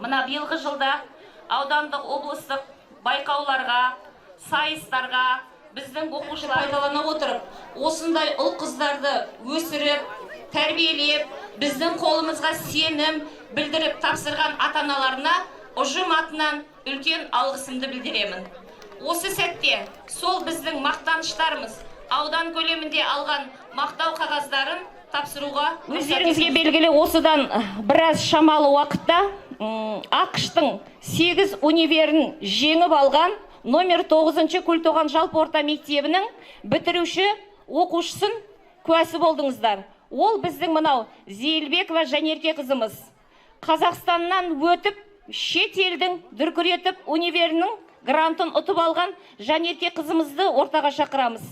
Мына биылғы жылда аудандық, облыстық байқауларға, сайыстарға біздің оқушылар пайдалана отырып, осындай ұл қыздарды өсіріп, тәрбиелеп, біздің қолымызға сенім білдіріп тапсырған ата-аналарына ұжым атынан үлкен алғысымды білдіремін. Осы сәтте сол біздің мақтаныштарымыз аудан көлемінде алған мақтау қағаздарын тапсыруға. Өздеріңізге белгілі, осыдан біраз шамалы уақытта АҚШ-тың 8 универін жеңіп алған номер 9 Көлтоған жалпы орта мектебінің бітіруші оқушысын куәсі болдыңыздар. Ол біздің мынау Зейілбекова Жанерке қызымыз. Қазақстаннан өтіп, шет елдің дүркіретіп универінің грантын ұтып алған Жанерке қызымызды ортаға шақырамыз.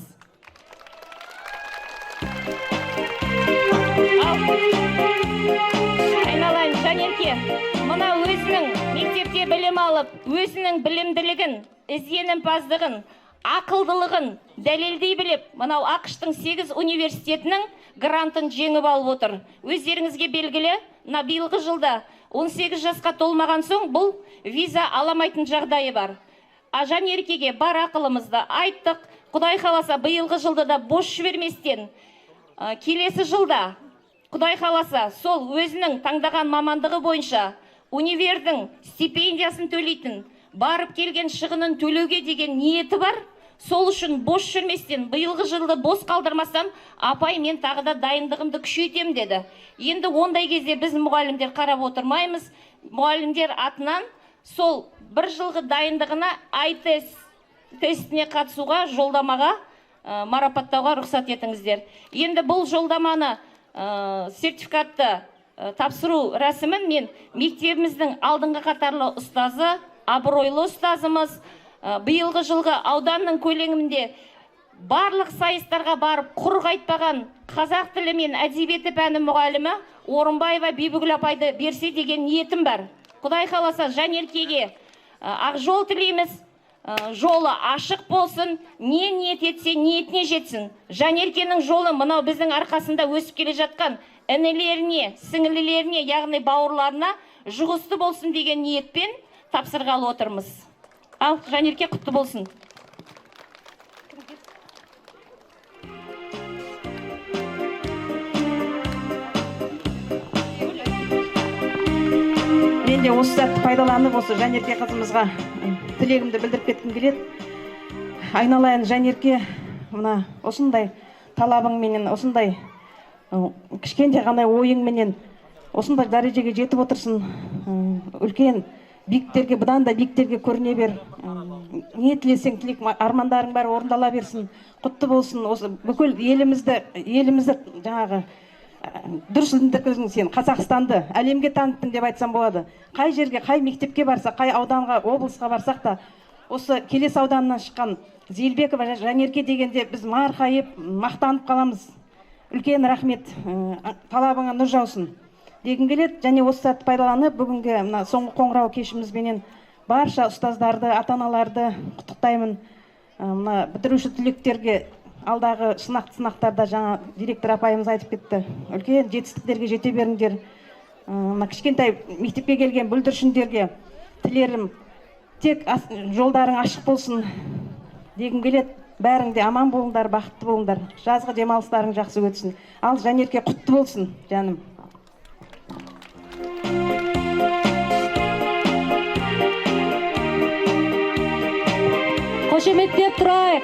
Айналайын Жанерке, мына өзінің мектепте білім алып, өзінің білімділігін, ізденімпаздығын, ақылдылығын дәлелдей біліп, мынау АҚШ-тың 8 университетінің грантын жеңіп алып отыр. Өздеріңізге белгілі, мына биылғы жылда 18 жасқа толмаған соң бұл виза аламайтын жағдайы бар. А Жанеркеге бар ақылымызды айттық. Құдай қаласа, биылғы жылды да бос жіберместен, келесі жылда Құдай қаласа, сол өзінің таңдаған мамандығы бойынша универдің стипендиясын төлейтін, барып келген шығынын төлеуге деген ниеті бар. Сол үшін бос жүрместен, биылғы жылды бос қалдырмастан, апай, мен тағы да дайындығымды күшейтем деді. Енді ондай кезде біз мұғалімдер қарап отырмаймыз. Мұғалімдер атынан сол бір жылғы дайындығына ай-тест тестіне қатысуға, жолдамаға, марапаттауға рұқсат етіңіздер. Енді бұл жолдаманы, сертификатты тапсыру рәсімін мен мектебіміздің алдыңғы қатарлы ұстазы, абыройлы ұстазымыз, биылғы жылғы ауданның көлемінде барлық сайыстарға барып құр қайтпаған қазақ тілі мен әдебиеті пәні мұғалімі Орынбаева Бибігүл апайды берсе деген ниетім бар. Құдай қаласа, Жанеркеге ақ жол тілейміз, жолы ашық болсын, не ниет етсе ниетіне жетсін. Жанеркенің жолы мынау біздің арқасында өсіп келе жатқан інілеріне, сіңілілеріне, яғни бауырларына жұғысты болсын деген ниетпен тапсырғалы отырмыз. Ал, Жанерке, құтты болсын. Мен де осы сәтті пайдаланып, осы Жанерке қызымызға тілегімді білдіріп кеткім келеді. Айналайын Жанерке, мына осындай талабыңменен, осындай кішкентай ғана ойыңменен осындай дәрежеге жетіп отырсың. Үлкен биіктерге, бұдан да биіктерге көріне бер. Не тілесең, тілек армандарың бәрі орындала берсін. Құтты болсын. Осы бүкіл елімізді жаңағы дұрыс іліндірдің сен, Қазақстанды әлемге таныттың деп айтсам болады. Қай жерге, қай мектепке барсақ, қай ауданға, облысқа барсақ та, осы Келес ауданынан шыққан Зейілбекова Жанерке дегенде біз марқайып, мақтанып қаламыз. Үлкен рахмет, талабыңа нұр жаусын дегім келеді. Және осы сәтті пайдаланып, бүгінгі мына соңғы қоңырау кешімізбенен барша ұстаздарды, ата-аналарды құттықтаймын. Мына бітіруші түлектерге алдағы сынақтарда жаңа директор апайымыз айтып кетті, үлкен жетістіктерге жете беріңдер. Мына кішкентай мектепке келген бүлдіршіндерге тілерім, тек жолдарың ашық болсын дегім келеді. Бәрің де аман болыңдар, бақытты болыңдар, жазғы демалыстарың жақсы өтсін. Ал Жанерке, құтты болсын, жаным. Қошеметтеп тұрайық.